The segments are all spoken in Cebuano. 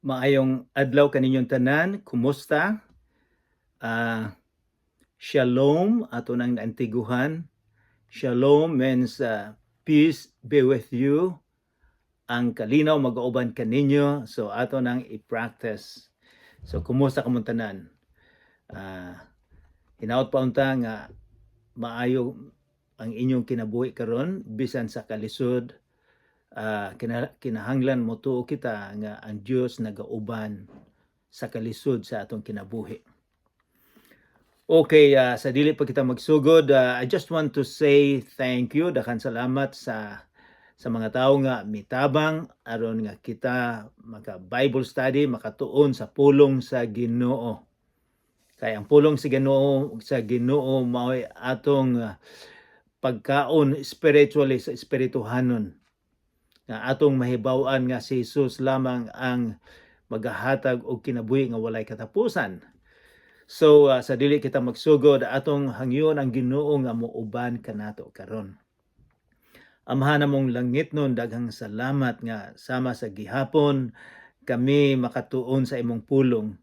Maayong adlaw kaninyong tanan, kumusta? Shalom ato nang naantiguhan. Shalom means peace be with you. Ang kalinaw magauban kaninyo, so ato nang i-practice. So kumusta kamong tanan? Hinaot pa unta nga maayo ang inyong kinabuhi karon bisan sa kalisod, kinahanglan motuo kita nga ang Dios nagauban sa kalisod sa atong kinabuhi. Okay, sa dili pa kita magsugod, I just want to say thank you, daghan salamat sa mga tawo nga mitabang aron nga kita maka Bible study, makatuon sa pulong sa Ginoo. Kay ang pulong sa Ginoo mao'y atong pagkaon spiritually, sa espirituhanon nga atong mahibaw-an nga si Jesus lamang ang magahatag og kinabuhi nga walay katapusan. So sa dili kita magsugod, atong hangyon ang Ginoo nga muuban kanato karon. Amahan namong langitnon, daghang salamat nga sama sa gihapon kami makatuon sa imong pulong.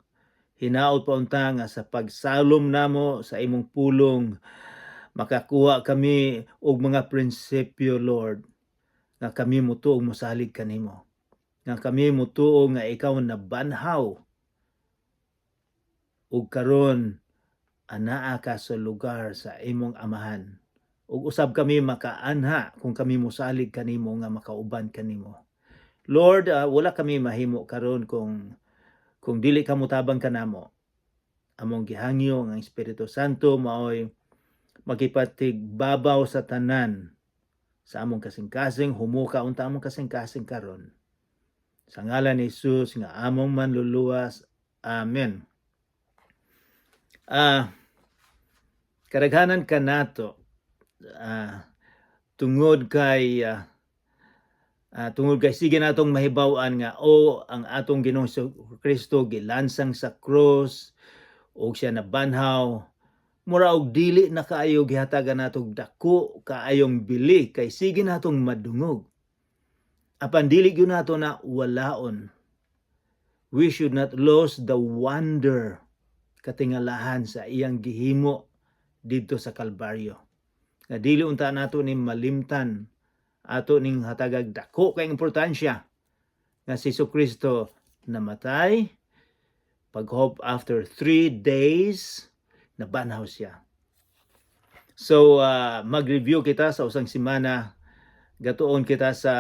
Hinaot pa unta nga sa pagsalom namo sa imong pulong, makakuha kami og mga prinsipyo, Lord, nga kami mutuo, mosalig kanimo. Nga kami mutuo nga ikaw nabanhaw ug karon anaa ka sa lugar sa imong Amahan. Ug usab kami makaanha kung kami mosalig kanimo nga makauban kanimo. Lord, wala kami mahimo karon kung dili ka motabang kanamo. Among gihangyo nga ang Espiritu Santo maoy makipatigbabaw sa tanan sa among kasing-kasing, humuka unta among kasing-kasing karon. Sa ngalan ni Jesus nga among manluluwas. Amen. Kadaghanan kanato, tungod kay sige natong mahibaw-an nga o ang atong Ginoong Kristo gilansang sa krus ug siya nabanhaw, mura og dili na kaayo gihatagan natong dako kaayong bili kay sige natong madungog. Apan dili gyud nato na walaon. We should not lose the wonder, katingalahan sa iyang gihimo didto sa Kalbaryo. Nga dili unta nato ni malimtan, ato ning hatagag dako kay importansya nga si Kristo namatay, paghop after 3 days nabanhaw siya. So mag-review kita sa usang semana. Gatuon kita sa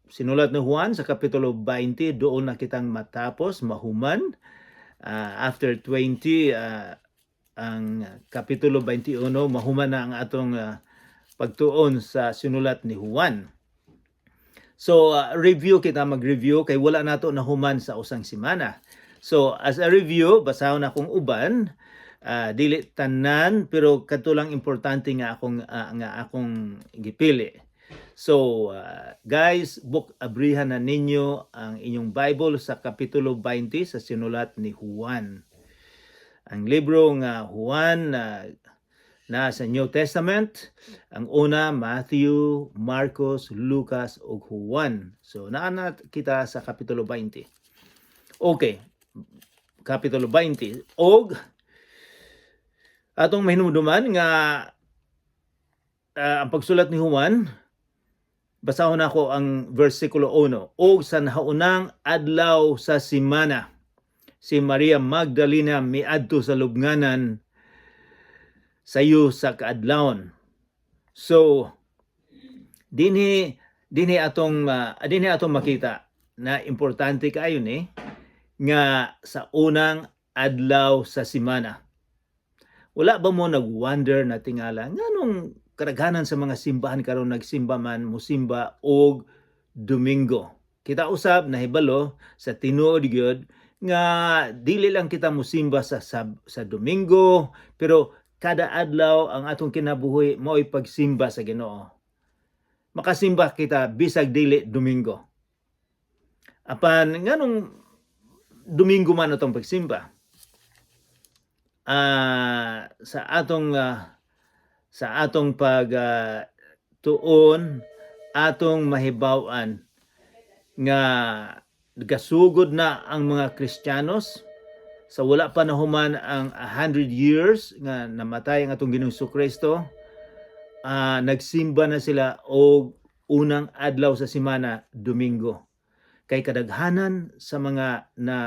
sinulat ni Juan sa kapitulo 20, doon na kitang matapos, mahuman. After 20, ang kapitulo 21, mahuman na ang atong pagtuon sa sinulat ni Juan. So review kita, mag-review kay wala nato nahuman sa usang semana. So as a review, basahon akong uban, dili tanan pero kadto lang importante nga akong gipili. So guys, book abrihan na ninyo ang inyong Bible sa kapitulo 20 sa sinulat ni Juan. Ang libro nga Juan na sa New Testament, ang una Matthew, Marcos, Lucas ug Juan. So naa na kita sa kapitulo 20. Okay. Kapitulo 20 og atong mahinumduman nga ang pagsulat ni Juan, basahon nako ang versikulo 1. "Og sa nahaunang adlaw sa simana, si Maria Magdalena miadto sa lubnganan sayo sa kaadlawon." So dinhi atong makita na importante kaayo ni nga sa unang adlaw sa simana. Wala ba mo nag-wonder na tingala nganong kadaghanan sa mga simbahan karon nagsimba man musimba og Domingo? Kita usab nahibalo sa tinuod gyud nga dili lang kita musimba sa Domingo, pero kada adlaw ang atong kinabuhi mao'y pagsimba sa Ginoo. Makasimba kita bisag dili Domingo. Apan nganong Domingo man atong pagsimba? Sa atong pag tuon, atong mahibaw-an nga Gasugod na ang mga Kristiyanos sa wala pa nahuman ang 100 years nga namatay ang atong Ginoong Kristo, nagsimba na sila og unang adlaw sa semana, Domingo. Kay kadaghanan sa mga na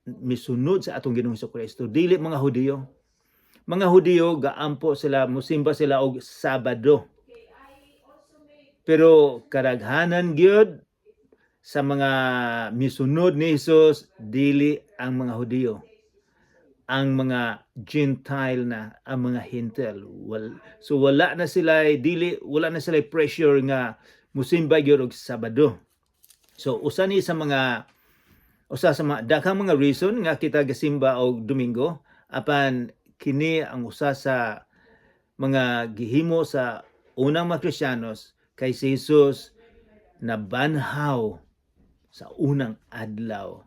misunod sa atong Ginoong Kristo dili mga Hudiyo. Mga Hudiyo, gaampo sila, musimba sila og Sabado. Pero kadaghanan gyud sa mga misunod ni Jesus, dili ang mga Hudiyo. Ang mga Gentile na, ang mga Hentil. So wala na sila dili wala na sila pressure nga musimba gyud og Sabado. So usa sa mga daghang mga reason nga kita gasimba og Domingo, apan kini ang usa sa mga gihimo sa unang mga Kristiyanos kay si Jesus nabanhaw sa unang adlaw.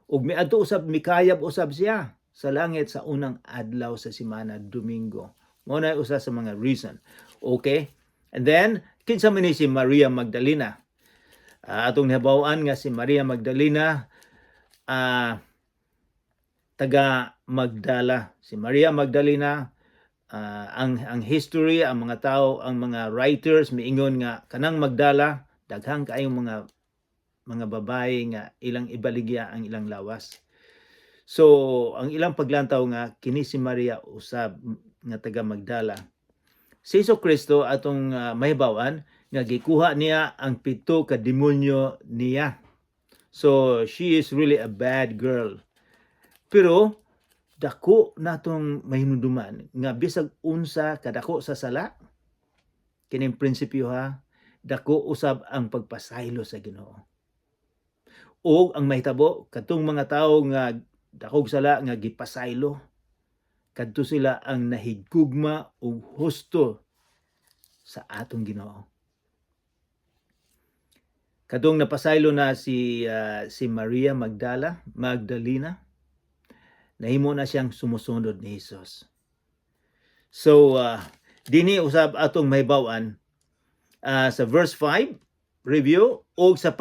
Ug miadto usab, mikayab usab siya sa langit sa unang adlaw sa semana, Domingo. Mao na usa sa mga reason. Okay? And then kinsa man ni si Maria Magdalena? Atong nahibaw-an nga si Maria Magdalena, taga Magdala. Si Maria Magdalena, ang history, ang mga tao, ang mga writers miingon nga kanang Magdala daghang kaayong mga babae nga ilang ibaligya ang ilang lawas. So, ang ilang paglantaw nga kini si Maria usab nga taga Magdala. Si Hesus Kristo, atong mahibaw-an nga gikuha niya ang pito ka demonyo niya. So, she is really a bad girl. Pero dako natong mahinumduman nga bisag unsa kadako sa sala, kining prinsipyo ha, dako usab ang pagpasaylo sa Ginoo. O ang mahitabo kadtong mga tawo nga dakog sala nga gipasaylo, kadto sila ang nahigugma og husto sa atong Ginoo. Kadtong napasaylo na si Maria Magdalena, nahimo na siyang sumusunod ni Jesus. So dini usab atong mahibaw-an sa verse 5 review, og sa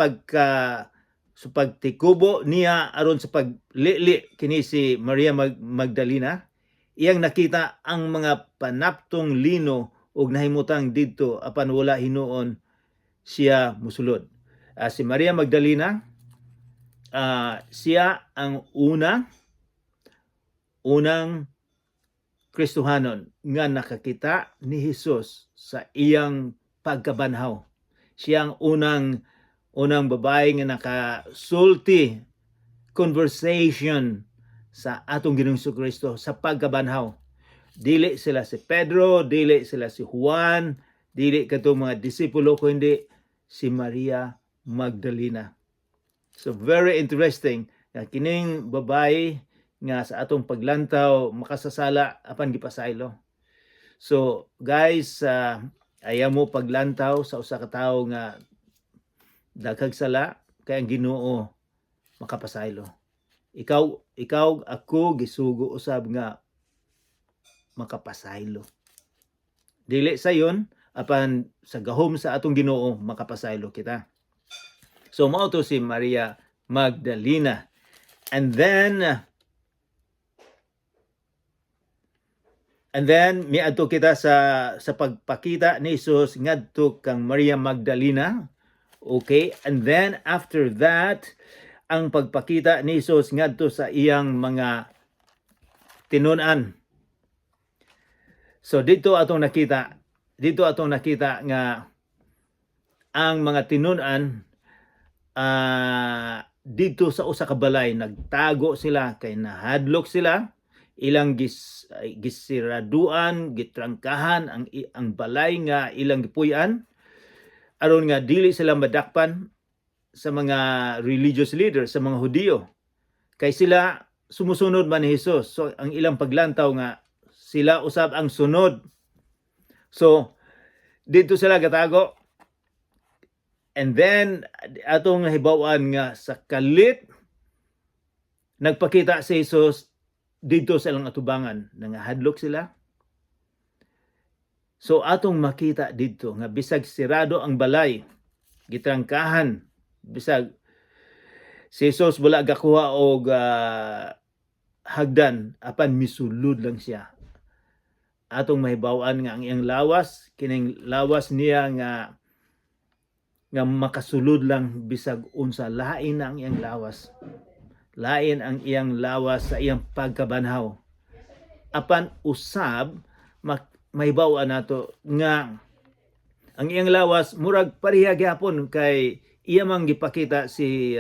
pagtikubo niya aron sa paglili kini si Maria Magdalena, iyang nakita ang mga panaptong lino ug nahimutang didto, apan wala hinuon siya musulod. Si Maria Magdalena, siya ang unang Kristohanon nga nakakita ni Jesus sa iyang pagkabanhaw. Siya ang unang unang babae nga nakasulti, conversation sa atong Ginoong Kristo sa pagkabanhaw. Dili sila si Pedro, dili sila si Juan, dili kadtong mga disipulo, kundi si Maria Magdalena. So very interesting nga kining babae nga sa atong paglantaw makasasala apan gipasaylo. So guys, ayaw mo paglantaw sa usa ka tawo nga daghag sala kay ang Ginoo makapasaylo. Ikaw, ako gisugo usab nga makapasaylo. Dili sayon, apan sa gahom sa atong Ginoo makapasaylo kita. So mao to si Maria Magdalena. And then miadto kita sa pagpakita ni Jesus ngadto kang Maria Magdalena. Okay? And then after that, ang pagpakita ni Jesus ngadto sa iyang mga tinun-an. So dito atong nakita nga ang mga tinun-an, dito sa usa ka balay nagtago sila kay nahadlok sila. Ilang gisiraduan, gitrangkahan ang balay nga ilang gipuy-an aron nga dili sila madakpan sa mga religious leaders, sa mga Hudiyo. Kay sila sumusunod man ni Jesus. So ang ilang paglantaw nga sila usab ang sunod. So dito sila gatago. And then atong nahibaw-an nga sa kalit nagpakita si Jesus dito sa ilang atubangan, nangahadlok sila. So atong makita dito nga bisag sirado ang balay, gitrangkahan, bisag Si Jesus wala gakuha og hagdan, apan misulod lang siya. Atong mahibaw-an nga ang iyang lawas, kining lawas niya nga makasulod lang bisag unsa, lain na ang iyang lawas. Lain ang iyang lawas sa iyang pagkabanhaw. Apan usab mahibaw-an nato nga ang iyang lawas murag pareha gyapon, kay iya mang gipakita si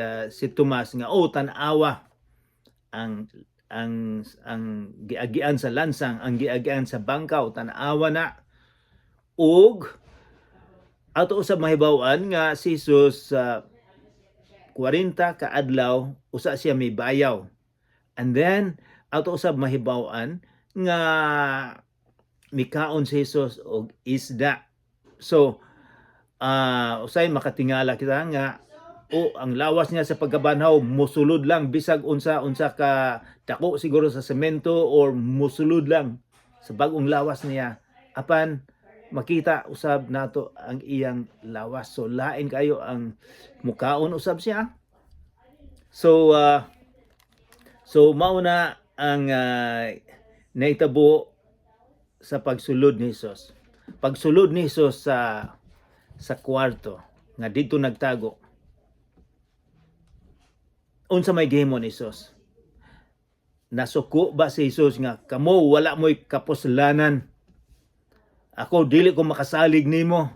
Tomas nga, "Oh, tan-awa ang giagian sa lansang, ang giagian sa bangkaw, tan-awa na." Ug ato usab mahibaw-an nga si Jesus sa 40 ka adlaw usa siya mibayaw. And then ato usab mahibaw-an nga mikaon si Jesus og isda. So usay makatingala kita nga o ang lawas niya sa pagkabanhaw musulod lang bisag unsa unsa ka dako siguro sa semento or musulod lang sa bag-ong lawas niya, apan makita usab nato ang iyang lawas. So lain kayo ang mukaon usab siya. So mao na ang nahitabo sa pagsulod ni Jesus. Pagsulod ni Jesus sa kwarto nga didto nagtago, unsa may gihimo ni Jesus? Nasuko ba si Jesus nga, "Kamo wala mo'y kapuslanan? Ako dili ko makasalig nimo.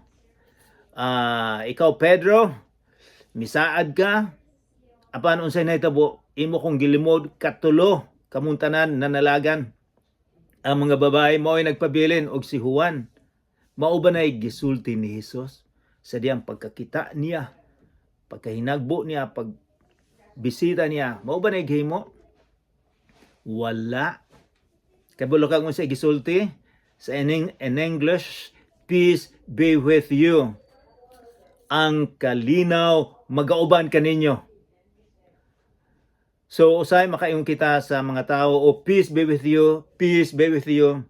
Ikaw Pedro, misaad ka, apan unsay nahitabo, imo kong gilimod katulo, kamong tanan nanalagan." Ang mga babae mao'y nagpabilin og si Juan. Mao ba nay gisulti ni Jesus sa diyang pagkakita niya, pagkahinagbo niya, pag bisita niya? Mao ba nay gihimo? Wala. Kabalo ka kung sa gisulti sa in English, "Peace be with you." Ang kalinaw magauban kaninyo. So usay makaingon kita sa mga tao, "Oh, peace be with you, peace be with you."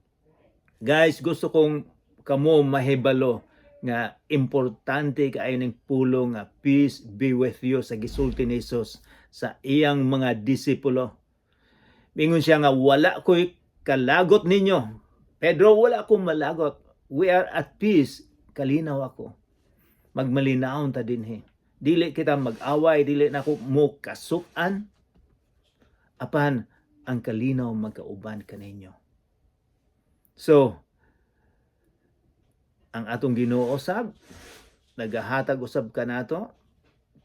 Guys, gusto kong kamo mahibalo nga importante kaayo ning pulong nga "Peace be with you" sa gisulti ni Jesus sa iyang mga disipulo. Mingon siya nga wala ko'y kalagot ninyo. Pedro, wala akong malagot. We are at peace. Kalinaw ako. Magmalinawon ta dinhi. Dili kita mag-away, dili na ko mo kasukan. Apan ang kalinaw magkauban kaninyo. So, ang atong Ginoo sab nagahatag usab kanato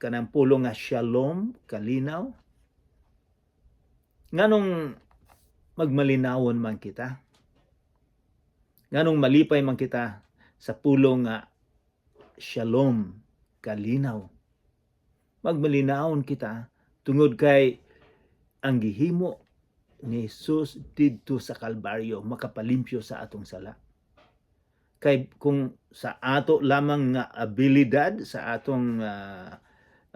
kanang pulong nga shalom, kalinaw. Nganong magmalinawon man kita? Nganong malipay man kita sa pulong nga shalom, kalinaw? Magmalinawon kita tungod kay ang gihimo ni Jesus didto sa Kalbaryo makapalimpyo sa atong sala. Kay kung sa ato lamang nga abilidad, sa atong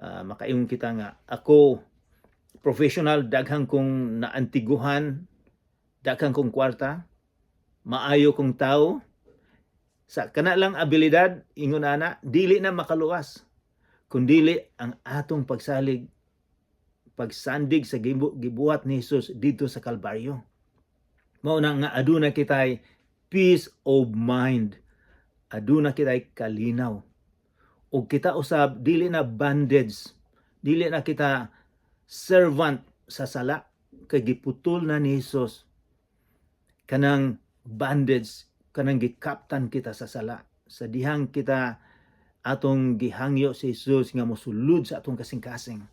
makaingon kita nga ako professional, daghan kong naantiguhan, daghan kong kwarta, maayo kong tao, sa kana lang abilidad, ingon ana, dili na makaluwas kun dili ang atong pagsalig, pagsandig sa gibuhat ni Jesus didto sa Kalbaryo. Mao na nga aduna kitay peace of mind, aduna kitay kalinaw, ug kita usab dili na bondage, dili na kita servant sa sala, kay giputol na ni Jesus kanang bondage, kanang gikaptan kita sa sala sa dihang kita atong gihangyo si Jesus nga mosulod sa atong kasing-kasing.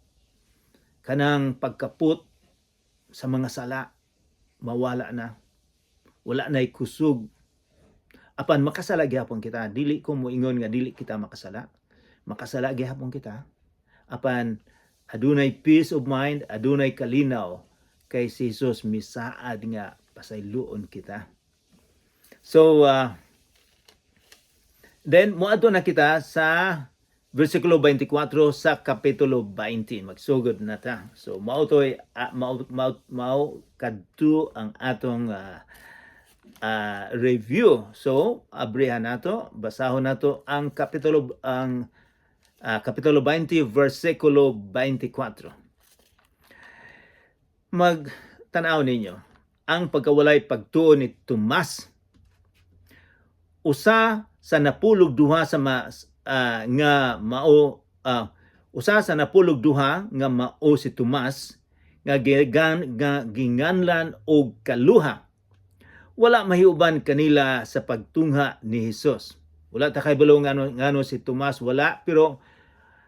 Kanang pagkaput sa mga sala mawala na, wala na'y kusog. Apan makasala gihapon kita. Dili ko moingon nga dili kita makasala. Makasala gihapon kita, apan adunay peace of mind, adunay kalinaw, kay si Jesus misaad nga pasayloon kita. So then moadto na kita sa versikulo 24 sa kapitulo 20. Magsugod na ta. So mao toy mao kadto ang atong review. So abrihan nato, basahon nato ang kapitulo 20 versikulo 24. Magtanaw ninyo ang pagkawalay pagtuo ni Tomas, usa sa 12 sa ma, ah, nga mao usa sa 12 nga mao si Tomas nga ginganlan og Kaluha, wala mahiuban kanila sa pagtungha ni Hesus. Wala ta kaybalo ngano si Tomas wala, pero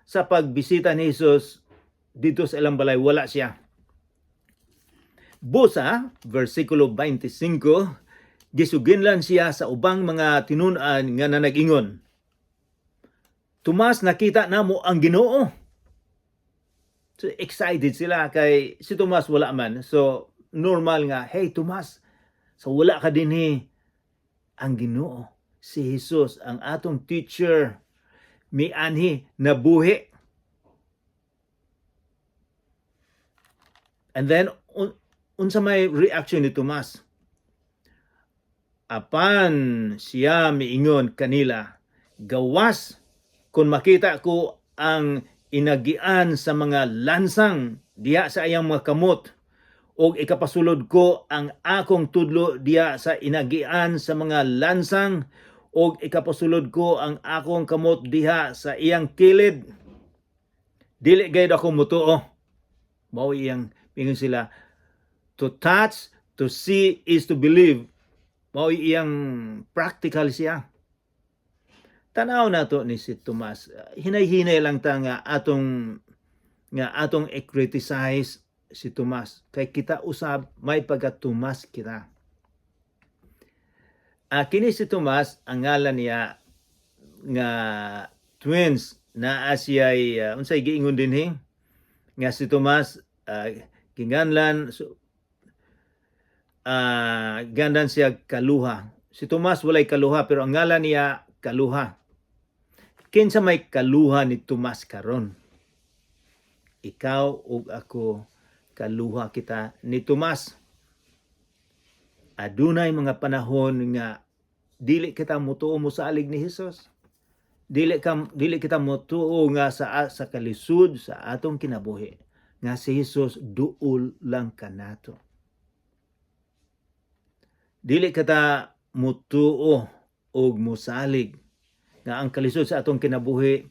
sa pagbisita ni Hesus dito sa ilang balay, wala siya. Busa, versikulo 25, gisuginlan siya sa ubang mga tinun-an nga nanag-ingon, "Tomas, nakita namo ang Ginoo." So excited sila kay si Tomas wala man. So normal nga, "Hey Tomas, so wala ka dinhi, ang Ginoo, si Jesus, ang atong teacher, mianhi, nabuhi." And then unsa may reaction ni Tomas? Apan siya miingon kanila, "Gawas kung makita ko ang inagian sa mga lansang diha sa iyang mga kamot og ikapasulod ko ang akong tudlo diha sa inagian sa mga lansang og ikapasulod ko ang akong kamot diha sa iyang kilid, dili gayud ako mutuo." Mao iyang ingon sila, to touch, to see is to believe. Mao iyang practical siya. Tanaw nato ni si Tomas. Hinay-hinay lang ta nga atong i-criticize si Tomas kay kita usab may pagka Tomas kita. Kini si Tomas, ang ngalan niya nga twins naa siya, unsay giingon dinhi nga si Tomas, ginganlan so, gandan siya Kaluha. Si Tomas walay kaluha, pero ang ngalan niya Kaluha. Kinsa may kaluha ni Tomas karon? Ikaw ug ako, kaluha kita ni Tomas. Adunay mga panahon nga dili kita mutuo mosalig ni Hesus. Dili kita mutuo nga sa kalisod sa atong kinabuhi nga si Hesus duol lang kanato. Dili kita mutuo og mosalig nga ang kalisod sa atong kinabuhi,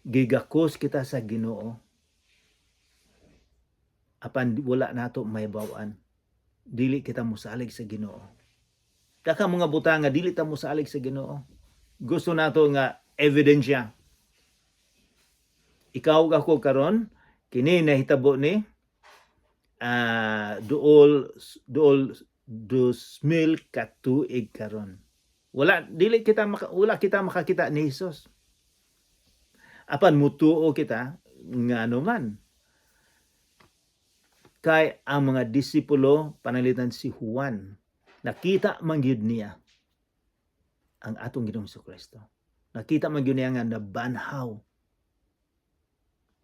gigakos kita sa Ginoo apan wala nato mahibaw-an. Dili kita mosalig sa Ginoo. Daka mga butang nga dili ta mosalig sa Ginoo. Gusto nato nga ebidensya. Ikaw ug ako karon, kini nahitabo ni duol duol 2000 katuig karon. Wala dili kita maka, wala kita makakita ni Hesus. Apan mutuo kita ngano man. Kay ang mga disipulo, pananglitan si Juan, nakita man gyud niya ang atong Ginoong Kristo. Nakita man gyud niya nga nabanhaw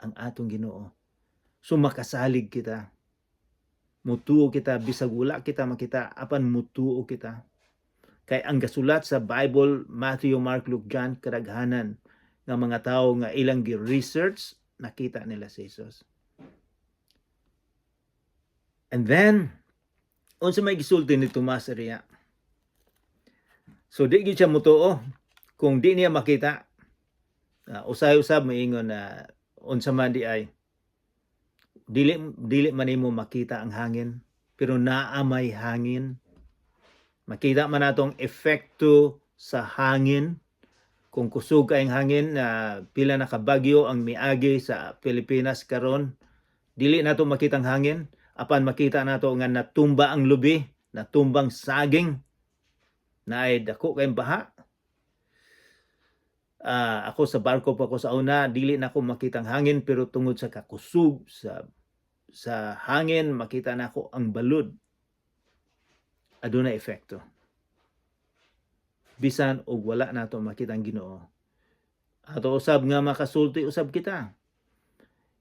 ang atong Ginoo. So makasalig kita. Mutuo kita bisag wala kita makita, apan mutuo kita. Kay ang gasulat sa Bible, Matthew, Mark, Luke, John, kadaghanan nga mga tao nga ilang gi-research, nakita nila si Jesus. And then, unsa may gisulti ni Tomas riya? So di gyud siya mutuo kung di niya makita. Usay usab moingon na unsa man di ay dili dili man nimo makita ang hangin, pero naa may hangin. Makita man natong epekto sa hangin kung kusog kay ang hangin na pila na ka bagyo ang miagi sa Pilipinas karon. Dili nato makita ang hangin, apan makita nato nga natumba ang lubi, natumbang saging, naay dako kay baha. Ako sa barko pa ko sa una, dili na ako makita ang hangin, pero tungod sa kakusog sa hangin, makita nako ang balud. Aduna epekto. Bisan og wala nato makita ang Ginoo. Ato usab nga makasulti usab kita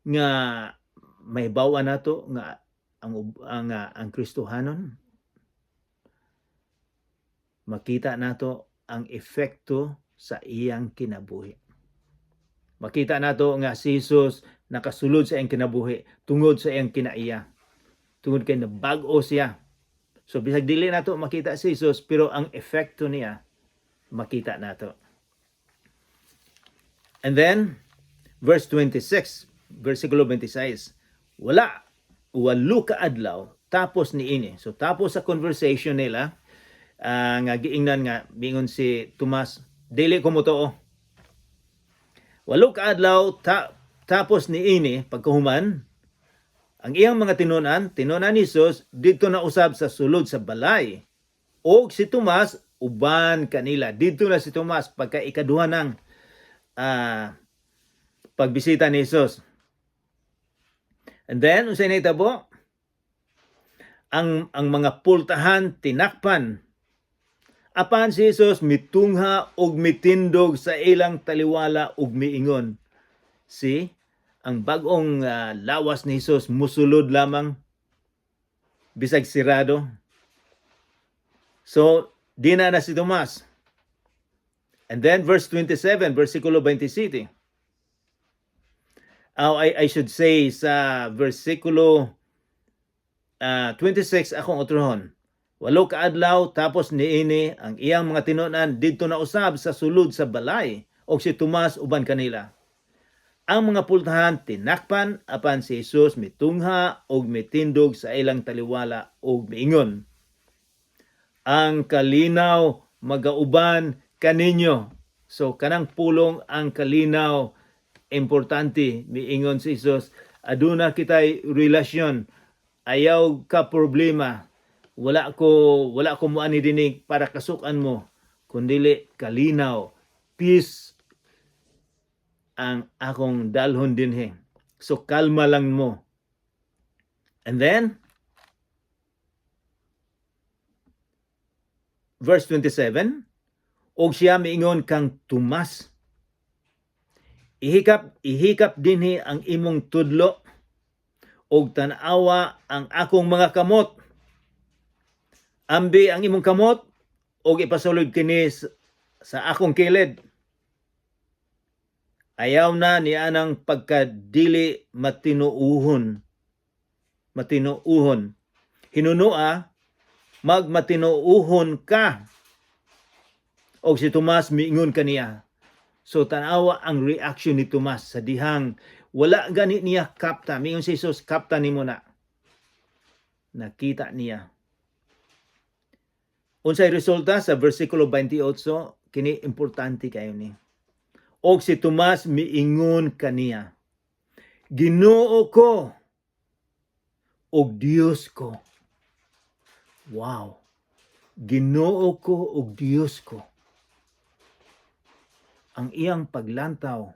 nga may bawa nato nga ang Kristohanon, makita nato ang epekto sa iyang kinabuhi. Makita nato nga si Jesus Nakasulod sa iyang kinabuhi tungod sa iyang kinaiya. Tungod kay nabag-o siya. So bisag dili nato makita si Jesus, pero ang epekto niya makita nato. And then verse 26, versikulo 26. Wala 8 ka adlaw tapos niini. So tapos sa conversation nila nga giingnan nga bingon si Tomas, "Dili ko motuo." 8 ka adlaw tapos niini, pagkahuman, ang iyang mga tinunan, tinunan ni Jesus, didto na usab sa sulod sa balay. Og si Tomas uban kanila. Didto na si Tomas pagka ikaduha ng pagbisita ni Jesus. And then, unsay nahitabo? Ang mga pultahan tinakpan. Apan si Jesus mitungha og mitindog sa ilang taliwala ug miingon. See, ang bag-ong lawas ni Jesus musulod lamang bisag sirado. So, di na na si Tomas. And then verse 27, versikulo 27. Oh, I should say sa versikulo 26 akong otrohon. 8 ka adlaw tapos niini, ang iyang mga tinunan didto na usab sa sulod sa balay og si Tomas uban kanila. Ang mga pultahan tinakpan, apan si Jesus mitungha og mitindog sa ilang taliwala og miingon, "Ang kalinaw magauban kaninyo." So kanang pulong "ang kalinaw" importante. Miingon si Jesus, aduna kitay relasyon. Ayaw ka problema. Wala ko moani dinhi para kasukan mo kundili kalinaw, peace ang akong dalhon dinhi. So kalma lang mo. And then verse 27, og siya miingon kang Tomas, "Ihikap, ihikap dinhi ang imong tudlo og tan-awa ang akong mga kamot. Ambi ang imong kamot og ipasulod kini sa akong kilid. Ayaw na ni anang pagkadili matinuuhon. Matinuuhon. Hinunua, magmatinuuhon ka." Og si Tomas miingon kaniya. So tanawa ang reaction ni Tomas sa dihang wala gani niya kapta. Miingon si Jesus, "Kapta nimo na." Nakita niya. Unsay resulta sa versikulo 28, kini importante kayo ni. Og si Tomas miingon kaniya, "Ginoo ko ug Dios ko." Wow. "Ginoo ko ug Dios ko." Ang iyang paglantaw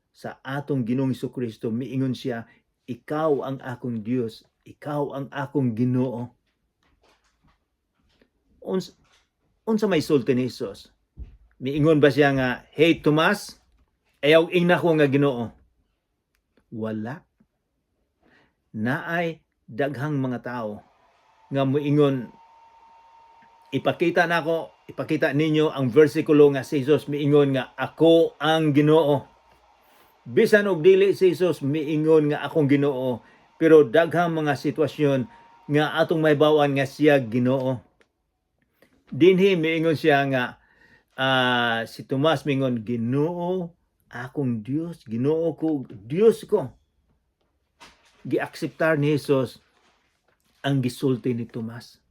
sa atong Ginoong Kristo, miingon siya, "Ikaw ang akong Dios, ikaw ang akong Ginoo." Unsa may sulti ni Jesus? Miingon ba siya nga, "Hey Tomas, ayaw ingna ko nga Ginoo"? Wala. Naay daghang mga tao nga moingon, "Ipakita nako, ipakita ninyo ang versikulo nga si Jesus miingon nga ako ang Ginoo." Bisan og dili si Jesus miingon nga akong Ginoo, pero daghang mga sitwasyon nga atong mahibaw-an nga siya Ginoo. Dinhi miingon siya nga si Tomas miingon, "Ginoo, akong Dios, Ginoo ko, Dios ko." Giakseptar ni Jesus ang gisulti ni Tomas.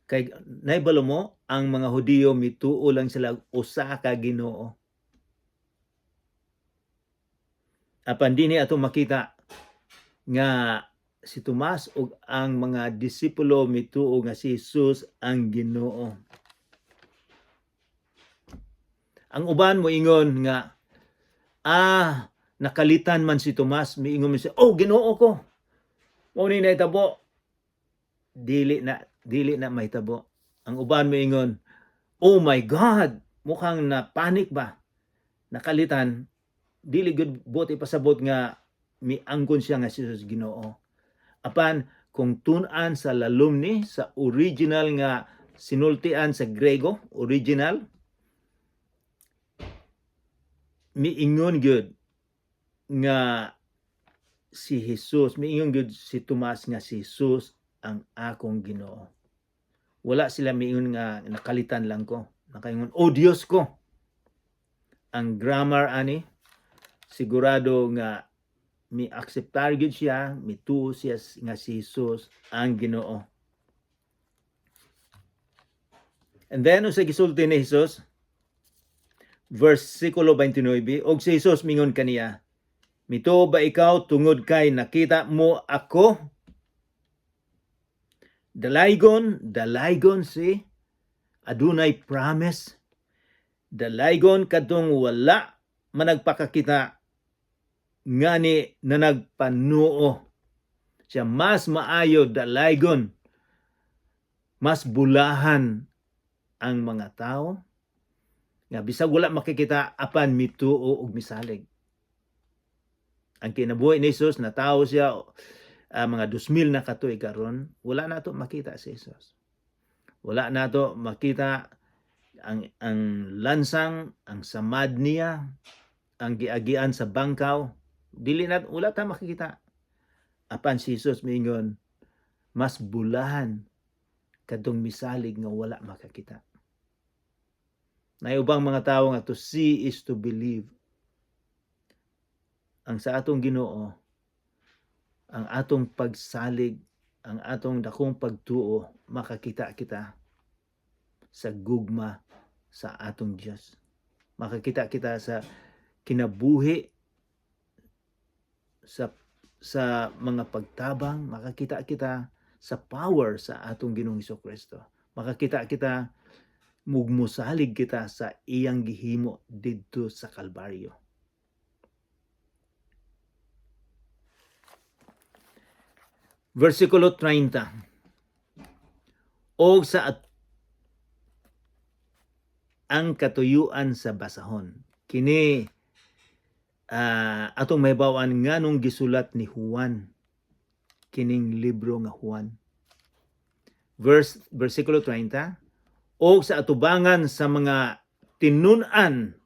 Kay naibalo mo, ang mga Hudiyo mituo lang sila usa ka Ginoo. Apan dinhi atong makita nga si Tomas ug ang mga disipulo mituo nga si Jesus ang Ginoo. Ang uban moingon nga nakalitan man si Tomas, miingon man siya, "Oh, Ginoo ko." Mao ni nahitabo. Dili na mahitabo. Ang uban moingon, "Oh my God," mukhang na panic ba? Nakalitan, dili gud buot ipasabot nga miangkon siya nga si Jesus Ginoo. Apan kung tun-an sa lalom ni sa original nga sinultian sa Grego, original, miingon gyud. nga si Jesus, miingon gyud si Tomas nga si Jesus ang akong Ginoo. Wala sila miingon nga nakalitan lang ko. Nakaingon, "Oh Dios ko." Ang grammar ani, sigurado nga mi akseptar gyud siya, mituo siya nga si Jesus ang Ginoo. And then unsa gisulti ni Jesus? Versikulo 29, og si Jesus mingon kaniya, "Mituo ba ikaw tungod kay nakita mo ako? Dalaygon, dalaygon si adunay promise. Dalaygon kadtong wala managpakakita ngani na nagpanuo." Siya mas maayo dalaygon, mas bulahan ang mga tao nga bisag wala makikita apan mituo og misalig. Ang kinabuhi ni Jesus, natawo siya mga 2,000 na katuig karon, wala nato makita si Jesus. Wala nato makita ang lansang, ang samad niya, ang giagian sa bangkaw. Dili na, wala ta makikita. Apan si Jesus miingon, mas bulahan kadtong misalig nga wala makakita. Naay ubang mga tawo nga to see is to believe. Ang sa atong Ginoo, ang atong pagsalig, ang atong dakong pagtuo, makakita kita sa gugma sa atong Dios. Makakita kita sa kinabuhi sa mga pagtabang, makakita kita sa power sa atong Ginoong Kristo. Makakita kita, mugmusalig kita sa iyang gihimo didto sa Kalbaryo. Versikulo 30. Og sa ang katuyuan sa basahon. Kini atong mahibaw-an nganong gisulat ni Juan kining libro nga Juan. Versikulo 30, og sa atubangan sa mga tinun-an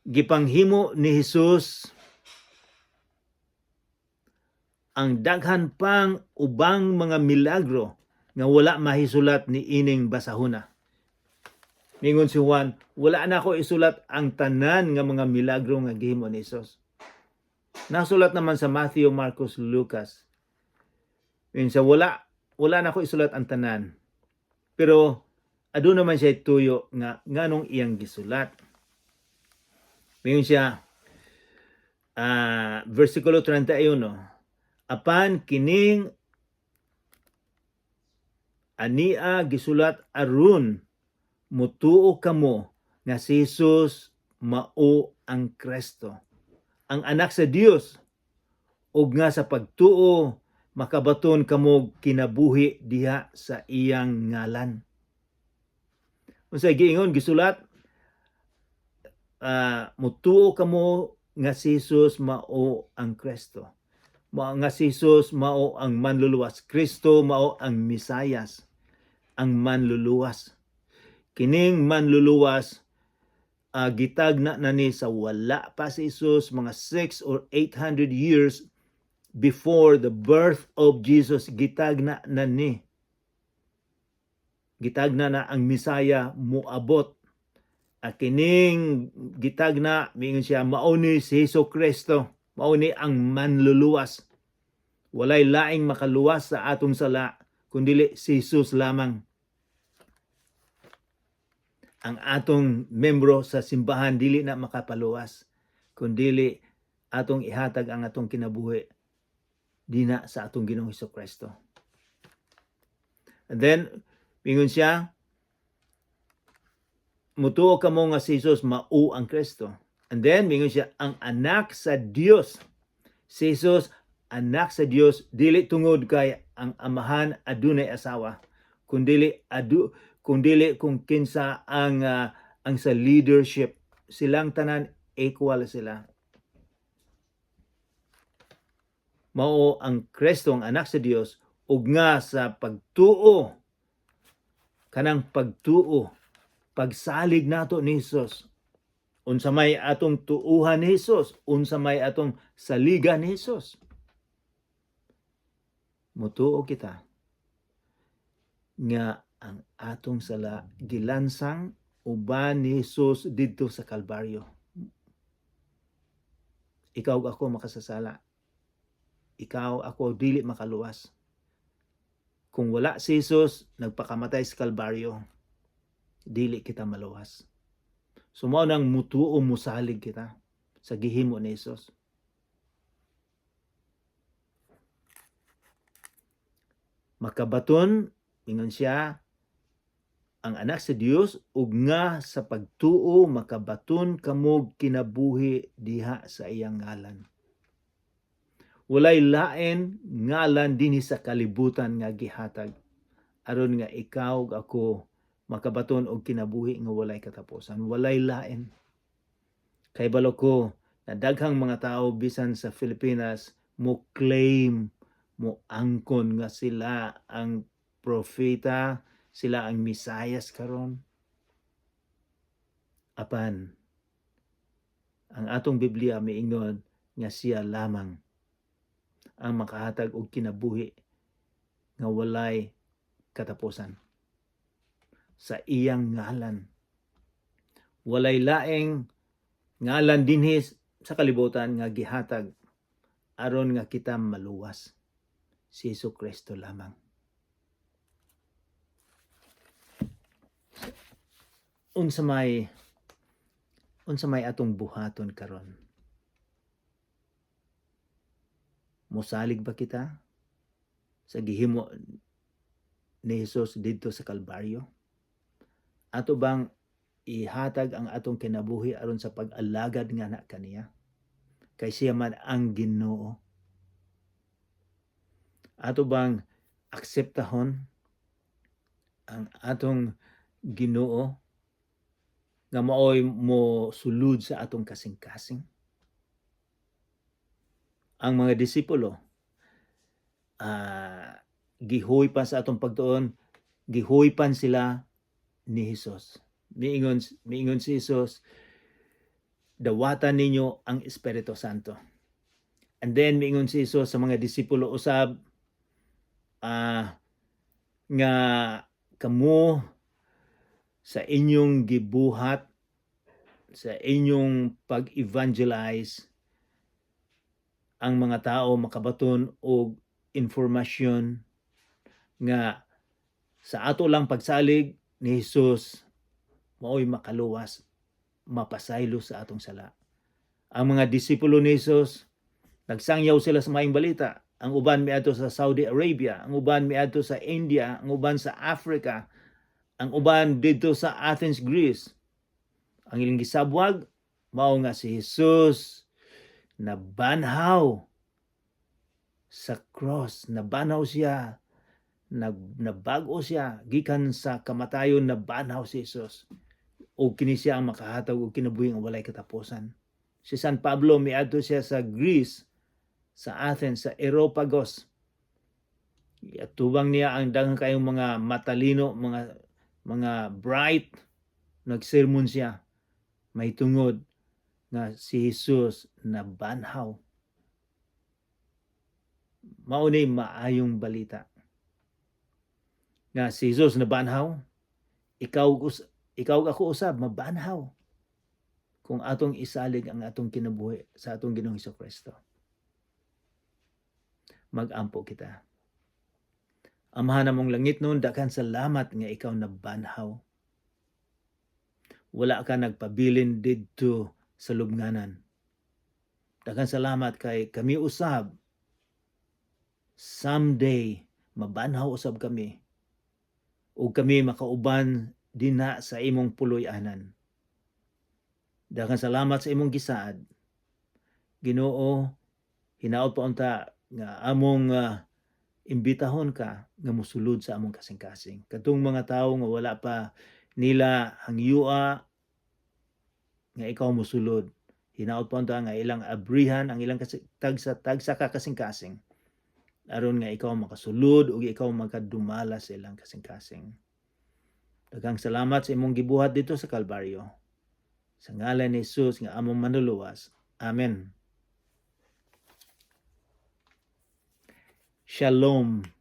gipanghimo ni Jesus ang daghan pang ubang mga milagro nga wala mahisulat ni ining basahona. Mingon si Juan, wala na ako isulat ang tanan nga mga milagro nga gihimo ni Jesus. Nasulat naman sa Matthew, Marcos, Lucas. Yun siya, wala na ako isulat ang tanan. Pero aduna man siya tuyo nga nganong iyang gisulat. Mingon siya, versikulo 31, apan kining ania gisulat aron mutuo kamo nga si Jesus mao ang Kristo, ang anak sa Dios, ug nga sa pagtuo makabaton kamo kinabuhi diha sa iyang ngalan. Unsay giingon gisulat? Mutuo kamo nga si Jesus mao ang Kristo. Mao nga si Jesus mao ang manluluwas. Kristo mao ang Mesayas, ang manluluwas. Kining manluluwas gitagna na ni sa wala pa si Jesus, mga 6 or 800 years before the birth of Jesus, gitagna na ni. Gitagna na ang Misaya muabot. At kining gitagna, miingon siya, mao ni si Hesus Kristo, mao ni ang manluluwas. Walay laing makaluwas sa atong sala kundili si Jesus lamang. Ang atong membro sa simbahan dili na makapaluwas kundili atong ihatag ang atong kinabuhi dina sa atong Ginoong Hesus Kristo. And then mingon siya, mutuo kamo nga si Jesus mao ang Kristo. And then mingon siya, ang anak sa Dios. Si Jesus anak sa Dios dili tungod kay ang amahan adunay asawa, kundili kung kinsa ang sa leadership. Silang tanan equal sila. Mao ang Kristo, ang anak sa Dios, ug nga sa pagtuo, kanang pagtuo, pagsalig nato ni Jesus Unsa may atong tuuhan ni Hesus? Unsa may atong saligan ni Hesus? Mutuo kita nga ang atong sala gilansang uban ni Hesus didto sa Kalbaryo. Ikaw ug ako makasasala. Ikaw, ako, dili makaluwas. Kung wala si Jesus nagpakamatay sa Kalbaryo, dili kita maluwas. So mao nang mutuo, musalig kita sa gihimo ni Jesus. Makabaton, ingon siya, ang anak sa Dios ug nga sa pagtuo makabaton kamo kinabuhi diha sa iyang ngalan. Walay lain ngalan dinhi sa kalibutan nga gihatag aron nga ikaw ug ako makabaton og kinabuhi nga walay katapusan. Walay lain. Kay balo ko na daghang mga tao bisan sa Pilipinas mo claim, mo angkon nga sila ang propeta, sila ang Misayas karon. Apan ang atong Biblia miingon nga siya lamang ang makahatag og kinabuhi nga walay katapusan sa iyang ngalan. Walay laing ngalan dinhi sa kalibutan nga gihatag aron nga kita maluwas. Si Hesus Kristo lamang. Unsa may atong buhaton karon? Mosalig ba kita sa gihimo ni Hesus didto sa Kalbaryo? Ato bang ihatag ang atong kinabuhi aron sa pag-alagad nga na kaniya? Kay siya man ang Ginoo. Ato bang akseptahon ang atong Ginoo nga maoy mo sulod sa atong kasing-kasing? Ang mga disipulo, gihoypan sa atong pagtuon, gihoypan sila ni Hesus. Miingon si Hesus, "Dawatan ninyo ang Espiritu Santo." And then miingon si Hesus sa mga disipulo usab nga kamo sa inyong gibuhat, sa inyong pag-evangelize, ang mga tao makabaton og informasyon nga sa ato lang pagsalig ni Hesus maoy makaluwas, mapasaylo sa atong sala. Ang mga disipulo ni Hesus, nagsangyaw sila sa maayong balita. Ang uban miadto sa Saudi Arabia, ang uban miadto sa India, ang uban sa Africa, ang uban didto sa Athens, Greece. Ang ilang gisabwag mao nga si Jesus nabanhaw sa cross, nabanhaw siya, nabag-o siya gikan sa kamatayon, nabanhaw si Jesus. O kini siya ang makahatag og kinabuhi nga walay katapusan. Si San Pablo miadto siya sa Greece, sa Athens, sa Areopagos. Atubang niya ang daghang kayong mga matalino, mga bright, nagsermon siya. May tungod nga si Jesus nabanhaw. Mao ni maayong balita. Nga si Jesus nabanhaw, ikaw ako usab mabanhaw kung atong isalig ang atong kinabuhi sa atong Ginoong Kristo. Magampo kita. Amahan namong langitnon, daghan salamat nga ikaw nabanhaw. Wala ka nagpabilin didto sa lubnganan. Daghan salamat kay kami usab someday mabanhaw usab kami ug kami makauban dinha sa imong puloy-anan. Daghan salamat sa imong gisaad. Ginoo, hinaot pa unta nga among imbitahon ka nga mosulod sa among kasing-kasing. Katong mga tawo nga wala pa nila hangyua nga ikaw mosulod. Hinaot pa unta nga ilang abrihan ang ilang tagsa tagsa ka kasing-kasing aron nga ikaw makasulod ug ikaw makadumala sa ilang kasing-kasing. Daghang salamat sa imong gibuhat didto sa Kalbaryo. Sa ngalan ni Jesus nga among manluluwas. Amen. Shalom.